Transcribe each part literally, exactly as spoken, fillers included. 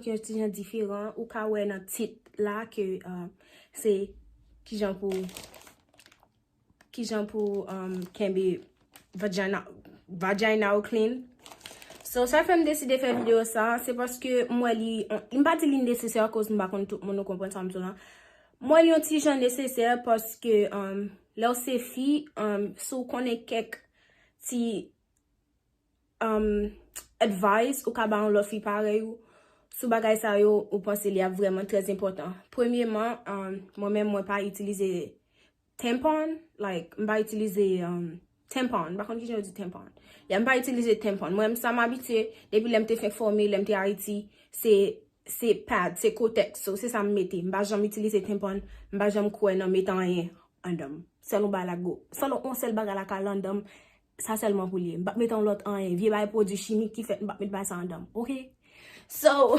yon ti jan diferan. Ou ka wè nan tit la ke, uh, se kijan pou, kijan pou, um, kenbe vagina, vagina ou clean. So, sa fè m deside fè videyo sa, se paske m wè li, m pa di li nesesè akoz m pa konn tout moun, ou konprann sa m di la. M wè li yon ti jan nesesè paske, um, lè w se fi, um, si w konnen kèk ti, um, advice ou ka ba yon lòt fi parèy ou sou bagay sa yo, ou panse li ap vrèman trè enpòtan. Premyeman, um, mwen menm mwen pa itilize tampon, like, m pa itilize, um, tampon, m pa konn kijan yo di tampon. Yeah, m pa itilize tampon. Mwen menm sa m abitye, depi lè m te fèk fòme, lè m te Ayiti, se, se pad, se Kotex, so se sa m mete. M pa janm itilize tampon, m pa janm kwè nan mete anyen anndan m. Sèl yon bagay la go. Sèl yon sèl bagay la ka al anndan m, sa sèlman pou l ye. M p ap mete yon lòt anyen. Vye bagay pwodui chimik ki fèt, m p ap mete bagay sa anndan m. Oke? So,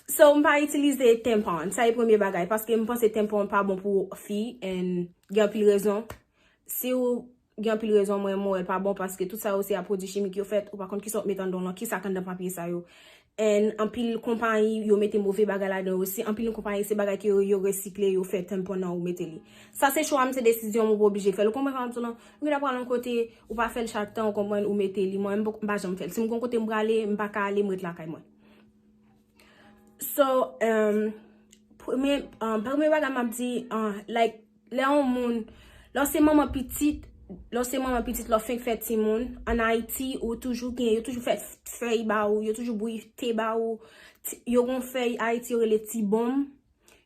so m pa itilize tampon. Sa e premye bagay. Paske m panse tampon pa bon pou fi. And gen anpil rezon. Si w gen anpil rezon, mwen, mwen wè l pa bon. Paske tout sa yo se a pwodui chimik yo fèt. Ou pa konn kisa w ap mete anndan w lan, kisa k anndan papye sa yo. And anpil konpayi, yo mete move bagay ladan yo osi. Anpil konpayi, se bagay ke yo, yo resikle, yo fè tampon nan ou mete li. Sa se chwa m, se desizyon m, ou pa oblije fè l. Ou konprann sa m di w lan? Ou gentan pral yon kote, ou pa fè l chak tan, ou konprann, ou mete li. Mwen, m poko, m pa janm fè l. Si m gon kote m prale, m pa ka ale, m ret lakay mwen. So, um, premye, um, premye bagay m ap di, uh, like, lè yon moun, lè w se manman pitit, lè w se manman pitit, lè w fenk fè timoun, ann Ayiti, ou toujou gen, yo toujou fè fèy ba ou, yo toujou bouyi te ba ou, ti, yo gon fèy Ayiti, yo rele ti bonm,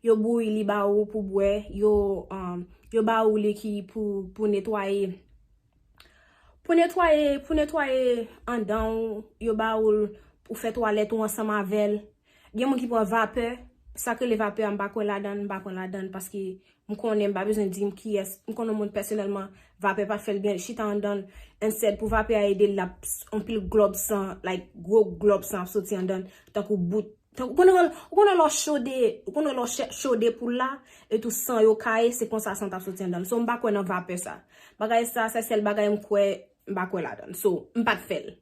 yo bouyi li ba ou pou bwè, yo, um, yo ba ou li ki pou, pou netwaye. Pou netwaye, pou netwaye anndan ou, yo ba ou l, ou fè twalèt ou ansanm avè l. Gen moun ki pran vapè, sa k rele vapè a, m pa kwè ladan l, m pa pran ladan l, paske m konnen, m pa bezwen di m kiyès, m konnen yon moun pèsonèlman, vapè pa fè l byen, l chita anndan l, instead pou vapè a ede l, l ap s-, anpil glòb san, like, gwo glòb san ap soti anndan l, tankou bout, tankou, ou konnen, ou konnen lè w chode, ou konnen lè w chè-, chode poul la, e tou san yo kaye, se konsa san t ap soti anndan l. So, m pa kwè nan vapè sa. Bagay sa, se sèl bagay m kwè, m pa kwè ladan l. So, m pa t fè l.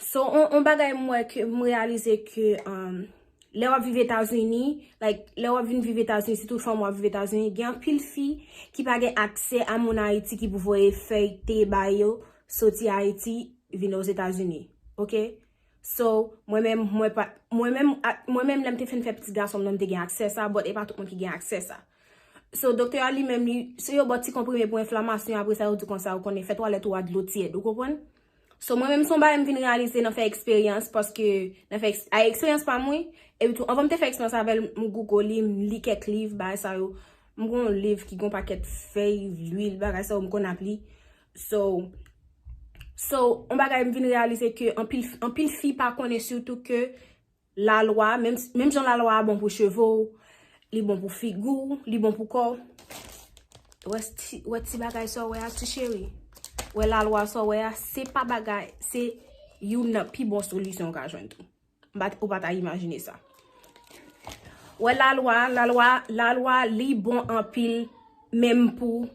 So, on, on bagay m wè ke, m reyalize ke, um, lè w ap viv Etazini, like, lè w ap vin viv Etazini, sitou fanm w ap viv Etazini, gen anpil fi ki pa gen aksè a moun Ayiti ki pou voye fèy te ba yo, soti Ayiti, vin Ozetazini. Oke? So, mwen menm, mwen pa, mwen menm, a, mwen menm, lè m te fin fè pitit gason m nan, m te gen aksè sa, but e pa tout moun ki gen aksè sa. So, doktè a li menm, li, se yo ba w ti konprime pou enflamasyon, apre sa, yo di konsa, ou konnen, fè twalèt ou a dlo tyèd, ou konprann? So, mwen menm, se yon bagay m vin reyalize nan fè eksperyans, paske nan fè eks-, a eksperyans pa m, wi. Epi tou, anvan m te fè eksperyans avè l, m Google li, m li kèk liv, bagay sa yo. M gon liv ki gon pakèt fèy, lwil, bagay sa yo, m konn ap li. So, so, yon bagay m vin reyalize ke anpil, anpil fi pa konnen sitou ke lalwa, menm, menm jan lalwa a bon pou cheve w, li bon pou figi w, li bon pou kò w. Wè ti, wè ti bagay sa w wè a, ti cheri. Wè lalwa sa w wè a, se pa bagay, se youn nan pi bon solisyon w ka jwenn tou. M pa t, ou pa ta imajine sa. Wè lalwa, lalwa, lalwa, li bon anpil, menm pou,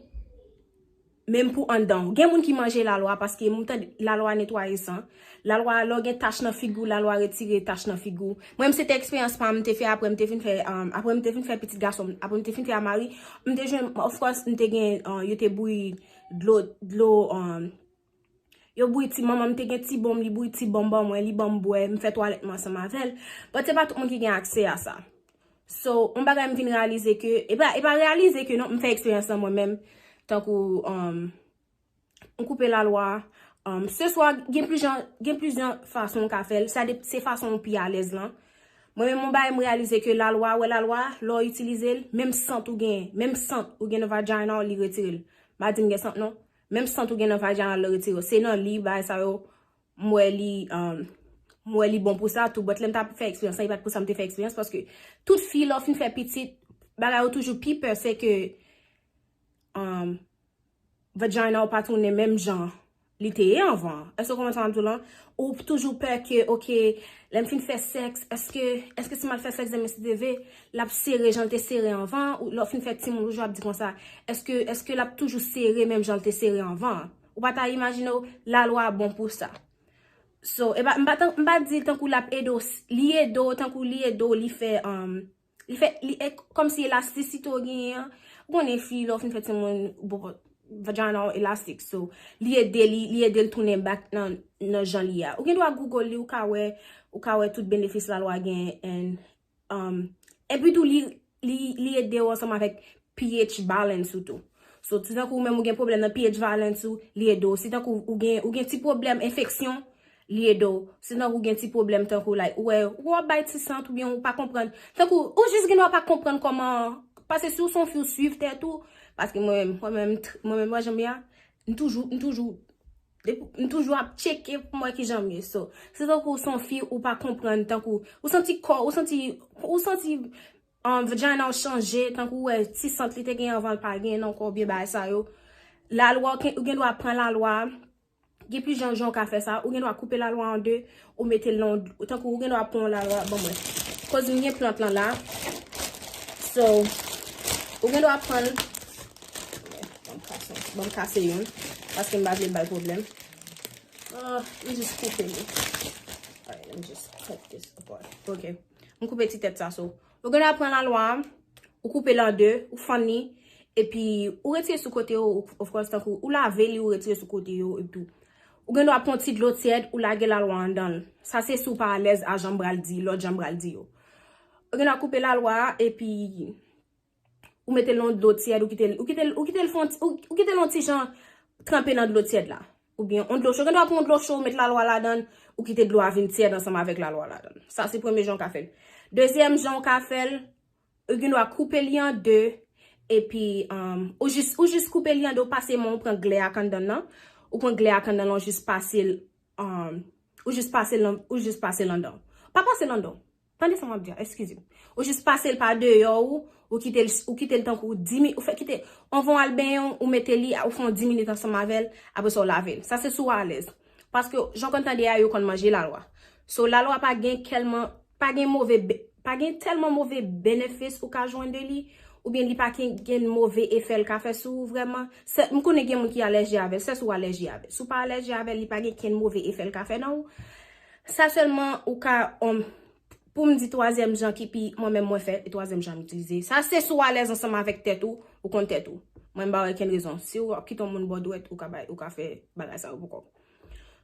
menm pou anndan w. Gen moun ki manje lalwa paske m tande lalwa netwaye san. Lalwa, lè w gen tach nan figi w, lalwa retire tach nan figi w. Mwen, m se te eksperyans pa m, m te fè apre m te fin fè, um, apre m te fin fè pitit gason m, apre m te fin fè a Mari, m te jwenn, of course, m te gen, uh, yo te bouyi dlo, dlo, um, yo bouyi ti, manman m te gen ti bonm, li bouyi ti bonm ban mwen, li ban m bwè, m fè twalèt mwen ansanm avè l. But se pa tout moun ki gen aksè a sa. So, yon bagay m vin reyalize ke, e pa, e pa reyalize ke non, m fè eksperyans lan mwen menm, tankou, um, m koupe lalwa, um, se swa gen plizyè, gen plizyè fason w ka fè l, sa de, se fason w pi alèz lan. Mwen menm, yon bagay m reyalize ke lalwa, wè lalwa, lè w itilize l, menm sant ou gen, menm sant ou gen nan vagina w, li retire l. M pa di m gen sant non. Menm sant ou gen nan vajina l retire yo. Se nan li, bagay sa yo, m wè li, um, m wè li bon pou sa tou. But lè m t ap fè eksperyans lan, e pa t pou sa m te fè eksperyans, paske tout fi, lè w fin fè pitit, bagay yo toujou pi pè, se ke, um, vajina w pa tounen menm jan li te ye anvan. Èske w konprann sa m ap di w lan? Ou toujou pè ke, oke, lè m fin fè sèks, èske, èske si m al fè sèks demen si Dye vle, l ap sere jan l te sere anvan, ou lè w fin fè timoun, ou toujou ap di konsa, èske, èske l ap toujou sere menm jan l te sere anvan? Ou pa ta imajine w, lalwa bon pou sa. So, e pa, m pa, tan- m pa di tankou l ap ede w, s- li ede w, tankou li ede w, li fè, um, li fè, li e, kòmsi elastisite w genyen an. Ou konnen fi, lè w fin fè timoun, ou poko, vagina w elastik. So, li ede li, li ede l tounen back nan, nan jan li ye a. Ou gen dwa Google li, ou ka wè, ou ka wè tout benefis lalwa gen, and, um, epi tou li, li, li ede w ansanm avèk pH balance ou tou. So, si tankou ou menm ou gen pwoblèm nan pH balance ou, li ede w. Si tankou ou gen, ou gen ti pwoblèm enfeksyon, li ede w. Si tankou ou gen ti pwoblèm tankou, like, ou wè, ou ap bay ti sant oubyen ou pa konprann. Tankou, ou jis gen dwa pa konprann kòman, paske si w se yon fi ou swiv tèt ou, paske mwen, mwen menm, tr- mwen menm, mwen janm ye a, m toujou, m toujou, depi- m toujou ap tcheke pou m wè kijan m ye. So, si tankou w se yon fi ou pa konprann, tankou, ou santi kò, ou santi, ou santi, um, vagina w chanje, tankou w wè ti sant li te gen anvan l pa gen ankò, oubyen bagay sa yo. Lalwa, ou gen- ou gen dwa pran lalwa, gen plizyè jan w ka fè sa, ou gen dwa koupe lalwa an de, ou mete l nan, tankou ou gen dwa pran lalwa, ban mwen. Koz m gen plant lan la. So, ou gen dwa pran, ban m kase, ban m kase youn, paske m pa vle l bay pwoblèm. Ah, m jis koupe li. Alright, let me just cut this apart. Ok. M koupe ti tèt sa, so. Ou gen dwa pran lalwa a, ou koupe l an de, ou fann li, epi ou retire sou kote yo, ou- of course, tankou ou lave li, ou retire sou kote yo, epi tou. Ou gen dwa pran ti dlo tyèd, ou lage lalwa anndan l. Sa se si w pa alèz a jan m pral di, lòt jan m pral di yo. Ou gen dwa koupe lalwa a, epi ou mete l nan dlo tyèd, ou kite l, ou kite l, ou kite l fon, ou, ou kite l yon ti jan tranpe nan dlo tyèd la. Oubyen yon dlo cho. Gen dwa pran yon dlo cho, ou met lalwa ladan l, ou kite dlo a vin tyèd ansanm avèk lalwa ladan l. Sa se premye jan w ka fè l. Dezyèm jan w ka fè l, ou gen dwa koupe li an de, epi, um, ou jis, ou jis koupe li an de, ou pase men w, ou pran glè ak anndan nan, ou pran glè ak anndan nan, ou jis pase l, um, ou jis pase l, ou jis pase l anndan. Pa pase l anndan. Tande sa m ap di a, eskize m. Ou jis pase l pa deyò ou, ou kite l, ou kite l tankou dis minit, ou fè kite, anvan w al benyen w, ou mete li, ou fè yon dis minit ansanm avè l, apre sa w lave l. Sa se si w alèz. Paske, jan w konn tande a, yo konn manje lalwa. So, lalwa pa gen tèlman, pa gen move, be- pa gen tèlman move benefis ou ka jwenn de li, oubyen li pa gen, gen move efè l ka fè sou ou vrèman. Se- M konnen gen moun ki alèji avè l, se si w alèji avè l. Si w pa alèji avè l, li pa gen kenn move efè l ka fè nan ou. Sa sèlman ou ka, um, pou m di twazyèm jan ki pi, mwen menm mwen fè, e twazyèm jan m itilize. Sa se si w alèz ansanm avèk tèt ou, ou konn tèt ou. Mwen m pa wè kenn rezon. Si w ap kite yon moun bò dwèt, ou ka bay, ou ka fè bagay sa yo pou kò w.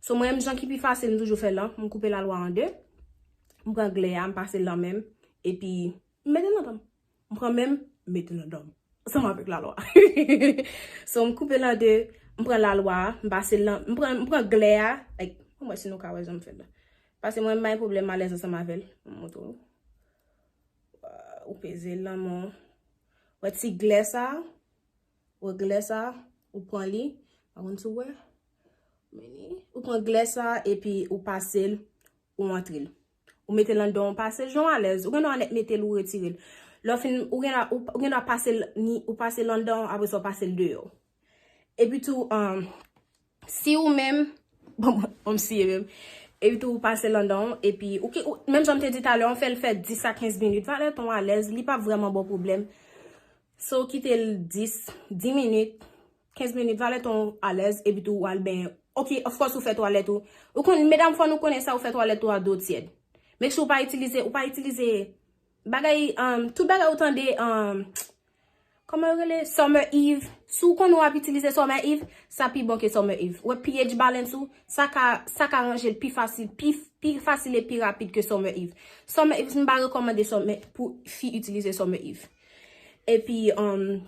So mwen menm jan ki pi fasil, m toujou fè l lan, m koupe lalwa an de, m pran glè a, m pase l lan men m, epi m mete l nan dan m. M pran men m, m mete l nan dan m. Ansanm avèk lalwa. So m koupe l an de, m pran lalwa a, m pase l lan, m pran, m pran glè a, like, mwen si nou ka wè jan m fè l la. Paske mwen m bay pwoblèm alèz ansanm avè l. M montre w. Ou peze l nan men w. Wè ti glè sa, wè glè sa, ou pran li, pa konn si w wè. Meni, ou pran glè sa, epi ou pase l, ou antre l. Ou mete l anndan, ou pase l jan w alèz. Ou gen dwa nèt mete l, ou retire l. Lè w fin, ou gen dwa, ou, ou gen dwa pase l, ni, ou pase l anndan, apre sa w pase l deyò. Epi tou, um, si ou menm, bon, bon, m siye menm. Epi tou, ou pase l anndan, epi, ou ki, ou, menm jan m te di talè, ou fè l fè dis a kenz minit. Valè tan w alèz, li p ap vrèman ba w pwoblèm. So, ou kite l dis, dis minit, kenz minit, valè tan w alèz, epi tou, ou al benyen. Ok, of course, ou fè twalèt ou. Ou konn, medam, fò nou konnen sa, ou fè twalèt ou a dlo tyèd. Make sure ou pa itilize, ou pa itilize bagay, um, tout bagay ou tande, um, kòman yo rele? Summer Eve. Si w konnen w ap itilize Summer Eve, sa pi bon ke Summer Eve. Wè pH balance ou, sa ka, sa ka ranje l pi fasil, pi, pi fasil e pi rapid ke Summer Eve. Summer Eve, m pa rekòmande Summer, pou fi itilize Summer Eve. Epi, um,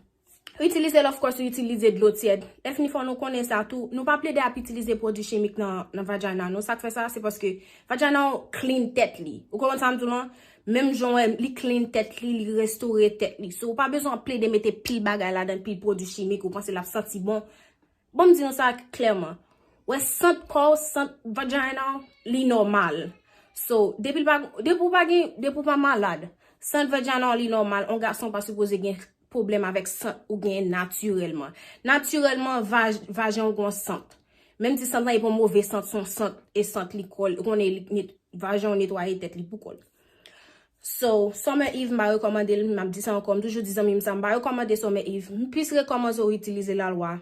itilize l, of course, ou itilize dlo tyèd. Lè fini fò nou konnen sa tou. Nou pa plede ap itilize pwodui chimik nan, nan vagina nou. Sa k fè sa, se paske vagina w clean tèt li. Ou konprann sa m di w lan? Menm jan w wè li clean tèt li, li restore tèt li. So, ou pa bezwen plede mete pil bagay ladan, pil pwodui chimik, ou panse l ap santi bon. Bon, m di nou sa klèman. Wè, sant kò w, sant vagina w, li nòmal. So, depi l pa, depi w pa gen, depi w pa malad, sant vagina w, li nòmal. On gason pa sipoze gen pwoblèm avèk sant ou genyen natirèlman. Natirèlman, vaj-, vajen w gen yon sant. Menm si sant lan e pa yon move sant, se yon sant, e sant li kò l, ou konnen li, li, vajen w netwaye tèt li pou kò l. So, Summer Eve, m pa rekòmande l, m ap di sa ankò, m toujou di zanmi m sa, m pa rekòmande Summer Eve. M plis rekòmande w itilize lalwa.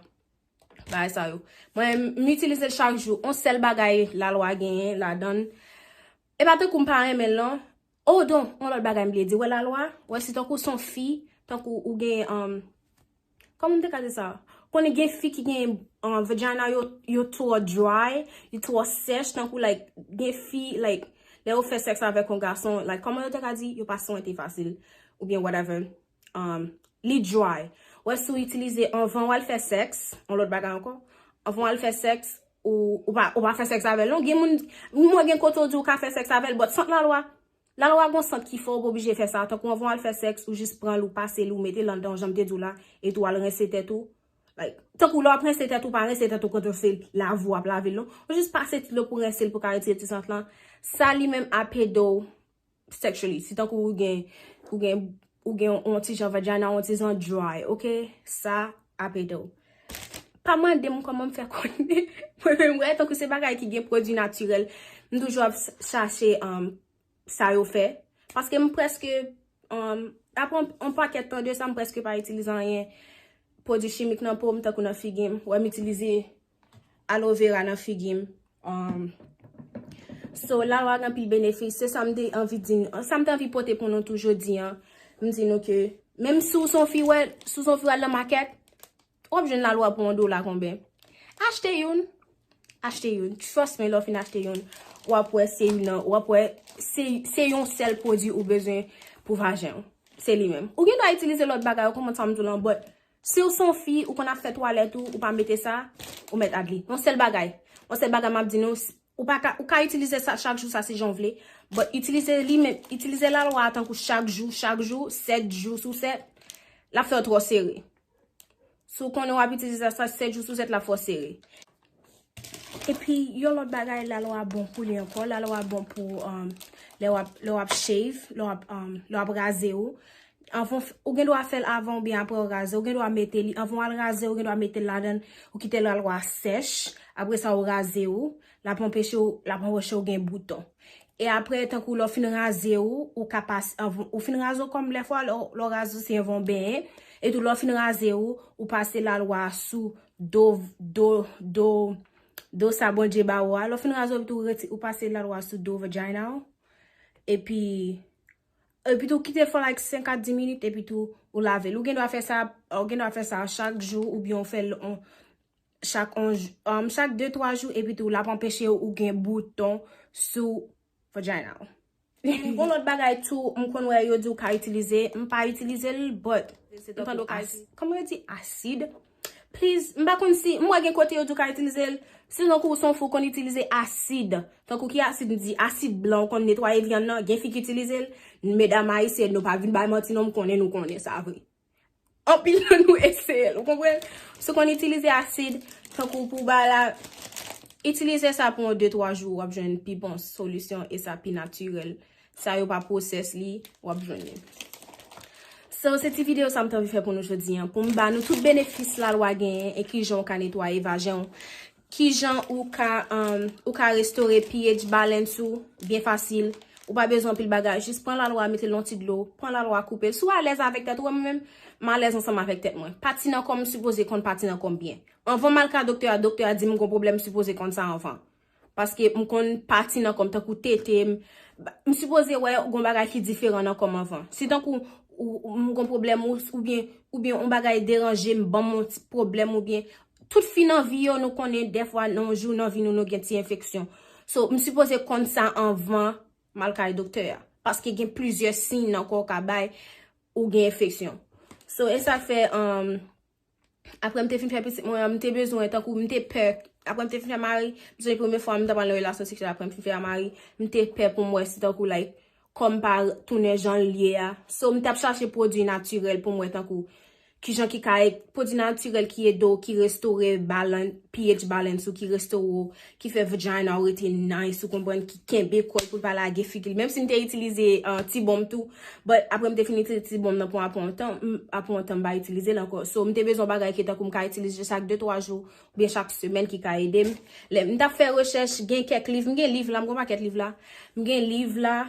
Bagay sa yo. Mwen, m itilize l chak jou. On sèl bagay lalwa genyen ladan l. E pa tankou m pa renmen l, non. Oh, don, on lòt bagay m bliye di. Wè lalwa, wè si tankou son fi, tankou ou gen, um, kòman m te ka di sa? Konnen gen fi ki gen, um, vagina yo, yo twò dry, yo twò sèch, tankou, like, gen fi, like, lè yo fè sèks avèk yon gason, like, kòman yo te ka di? Yo pa swente fasil, oubyen whatever. Um, li dry. Wè si w itilize anvan w al fè sèks, on lòt bagay ankò, anvan w al fè sèks, ou, ou pa, ou pa fè sèks avè l, non. Gen moun, mwen gen kote w di w ka fè sèks avè l, but sant lalwa, lalwa gon sant ki fè w pa oblije fè sa. Tankou anvan w al fè sèks, ou jis pran l, ou pase l, ou mete l anndan, jan m te di w la, epi w al rense tèt ou. Like, tankou lè w ap rense tèt ou, pa rense tèt ou kote se lave w ap lave l, non. Ou jis pase ti dlo pou rense l, pou ka retire ti sant lan. Sa li menm ap ede w sexually. Si tankou ou gen, ou gen, ou gen yon ti jan vagina, yon ti jan dry, ok? Sa ap ede w. Pa mande m kòman m fè konnen. Mwen menm, wè, tankou se bagay ki gen pwodui natirèl, m toujou ap s- chache, um, sa yo fè. Paske m prèske, um, apre yon, yon pakèt tan de sa, m prèske pa itilize anyen pwodui chimik nan po m, tankou nan figi m. Wè, m itilize aloe vera nan figi m. Um, so, lalwa gen anpil benefis. Se sa m te anvi di n, sa m te anvi pote pou nou tou jodi a. M di nou ke, menm si w se yon fi, wè, si w se yon fi w al nan makèt, w ap jwenn lalwa pou yon dola konbyen. Achte youn. Achte youn. Trust me, lè w fin achte youn, w ap wè se youn nan, w ap wè se, se yon sèl pwodui ou bezwen pou vajen w. Se li menm. Ou gen dwa itilize lòt bagay, ou konprann sa m di w lan, but si w se yon fi, ou konn ap fè twalèt ou, ou pa mete sa, ou mèt add li. Yon sèl bagay. Yon sèl bagay m ap di nou, s- ou pa ka, ou ka itilize sa chak jou, sa se jan w vle. But itilize li menm, itilize lalwa a tankou chak jou, chak jou, sèt jou sou sèt, l ap fè w twò sere. Si w konnen w ap itilize sa sèt jou sou sèt, l ap fè w sere. Epi, yon lòt bagay, lalwa bon pou li ankò. Lalwa bon pou, um, lè w ap, lè w ap shave, lè w ap, um, lè w ap raze w. Anvan, ou gen dwa fè l avan oubyen apre w raze. Ou gen dwa mete li, anvan w al raze, ou gen dwa mete l ladan, ou kite lalwa sèch. Apre sa, ou raze w, l ap anpeche w, l ap anpeche w gen bouton. E apre, tankou lè w fin raze w, ou ka pase, anvan, ou fin raze w kòm lè fwa, lè w, lè w raze w se anvan w benyen. E tou, lè w fin raze w, ou pase lalwa sou do, do, do, do sa Bondye ba ou a. Lè w fin raze w, epi tou reti-, ou pase lalwa sou do vagina w. Epi, epi tou kite l fè like senk a dis minit, epi tou ou lave l. Ou gen dwa fè sa, ou gen dwa fè sa chak jou, oubyen ou fè l on, chak on jou, um, chak de twa jou, epi tou l ap anpeche ou gen bouton sou vagina w. And gon lòt bagay tou, m konn wè yo di w ka itilize, m pa itilize l, but m tande w ka, kòman yo di, asid? Please, m pa konn si, m wè gen kote yo di w ka itilize l, si tankou w se yon fi w konn itilize asid, tankou ki asid m di, asid blan, ou konn netwaye vyann nan, gen fi ki itilize l, medam ayisyèn, nou pa vin bay manti non, m konnen nou konnen sa vre. Anpil nan nou eseye l, ou konprann? Si w konn itilize asid, tankou pou bagay la, itilize sa pou yon de twa jou, w ap jwenn pi bon solisyon e sa pi natirèl. Sa yo pa pwosès li, w ap jwenn li. So, se ti videyo sa m te anvi fè pou nou jodi a, pou m ba nou tout benefis lalwa genyen e kijan w ka netwaye vajen w. Kijan ou ka, um, ou ka restore pH balance ou byen fasil. Ou pa bezwen anpil bagay. Jis pran lalwa, mete l nan ti dlo. Pran lalwa, koupe l. Si w alèz avèk tèt ou, mwen menm, m alèz ansanm avèk tèt mwen. Pati nan kò m sipoze konn pati nan kò m byen. Anvan m al ka doktè a, doktè a di m gon pwoblèm, m sipoze konn sa anvan. Paske m konn pati nan kò m, tankou tete m. M sipoze wè gon bagay ki diferan nan kò m anvan. Si tankou ou, ou, m gon pwoblèm ou, oubyen, oubyen yon bagay deranje m, ban m yon ti pwoblèm, oubyen tout fi nan vi yo, nou konnen dèfwa nan yon jou nan vi nou, nou gen ti enfeksyon. So, m sipoze konn sa anvan m al kay doktè a. Paske gen plizyè siy nan kò w ka bay ou gen enfeksyon. So, e sa k fè, um, apre m te fin fè pitit mwen an, m te bezwen, tankou m te pè, apre m te fin fè mari, m sonje premye fwa m t ap al nan relasyon seksyèl, apre m fin fè mari, m te pè pou m wè si tankou, like, kò m pa tounen jan l ye a. So, m t ap chache pwodui natirèl pou m wè tankou kijan ki ka e-, pwodui natirèl ki ede w, ki restore balan-, pH balance ou, ki restore w, ki fè vagina w rete nice, ou konprann, ki kenbe kò l pou l pa lage figi l. Menm si m te itilize, uh, ti bonm tou, but apre m te fin itilize ti bonm nan pou apre yon tan, m, apre yon tan m pa itilize l ankò. So, m te bezwen yon bagay ki tankou m ka itilize chak de twa jou, oubyen chak semèn ki ka ede m. Lè m t ap fè rechèch, gen kèk liv, m gen liv la, m gen yon pakèt liv la. M gen liv la,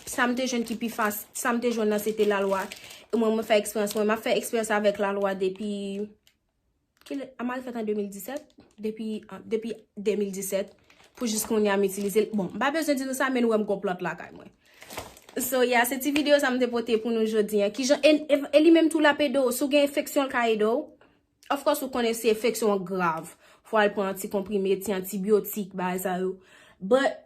sa m te jwenn ki pi fas-, sa m te jwenn nan se te lalwa. E mwen, mwen fè eksperyans mwen, m ap fè eksperyans avèk lalwa depi Ki lè, Amari fèt an de mil disèt, depi, an- depi de mil disèt, pou jis kounye a m itilize l. Bon, m pa bezwen di nou sa, men nou wè m gon plant lakay mwen. So, yeah, se ti videyo sa m te pote pou nou jodi an. Kijan, e, e, e li menm tou l ap ede w. Si w gen enfeksyon, l ka ede w. Of course, ou konnen si enfeksyon an grav, fò al pran antikonprime, ti antibyotik, bagay sa yo. But,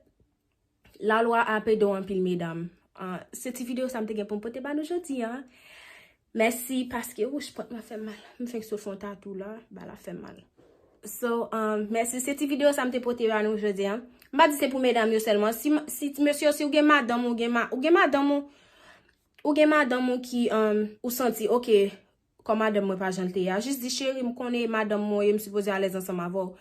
lalwa ap ede w anpil, medam. Ah, se ti videyo sa m te gen pou m pote ba nou jodi an. Mèsi paske, wouch, pwent mwen fè mal. M fenk sot fè yon tatou la, ba la fè mal. So, um, mèsi, se ti videyo sa m te pote ba nou jodi an. M pa di se pou medam yo sèlman. Si, si mesye, si ou gen madanm, ou gen ma, ou gen madanm ou, ou gen madanm ou ki, um, ou santi, ok, kòm madanm mwen pa jan l te ye a, jis di, cheri, m konnen madanm mwen ye, m sipoze alèz ansanm avè w.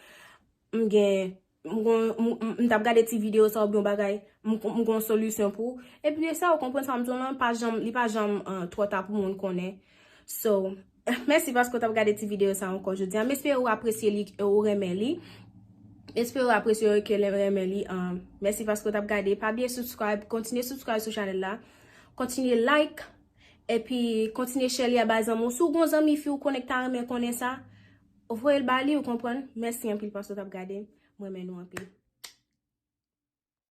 M gen, m gon, m, m, m t ap gade ti videyo sa oubyen yon bagay, m, m gon solisyon pou ou. Epi sa, ou konprann sa m di w lan, pa janm, li pa janm, uh, twò ta pou moun konnen. So, mèsi paske w t ap gade ti videyo sa ankò jodi an. M espere ou apresye li, ou renmen li. M espere ou apresye ke lè renmen li. Um, mèsi paske w t ap gade. Pa bliye subscribe, kontinye subscribe sou chanèl la. Kontinye like. Epi kontinye share li a bay zanmi w. Si w gon zanmi fi ou konnen k ta renmen konnen sa, voye l ba li, ou konprann. Mèsi anpil paske w t ap gade. M renmen nou anpil.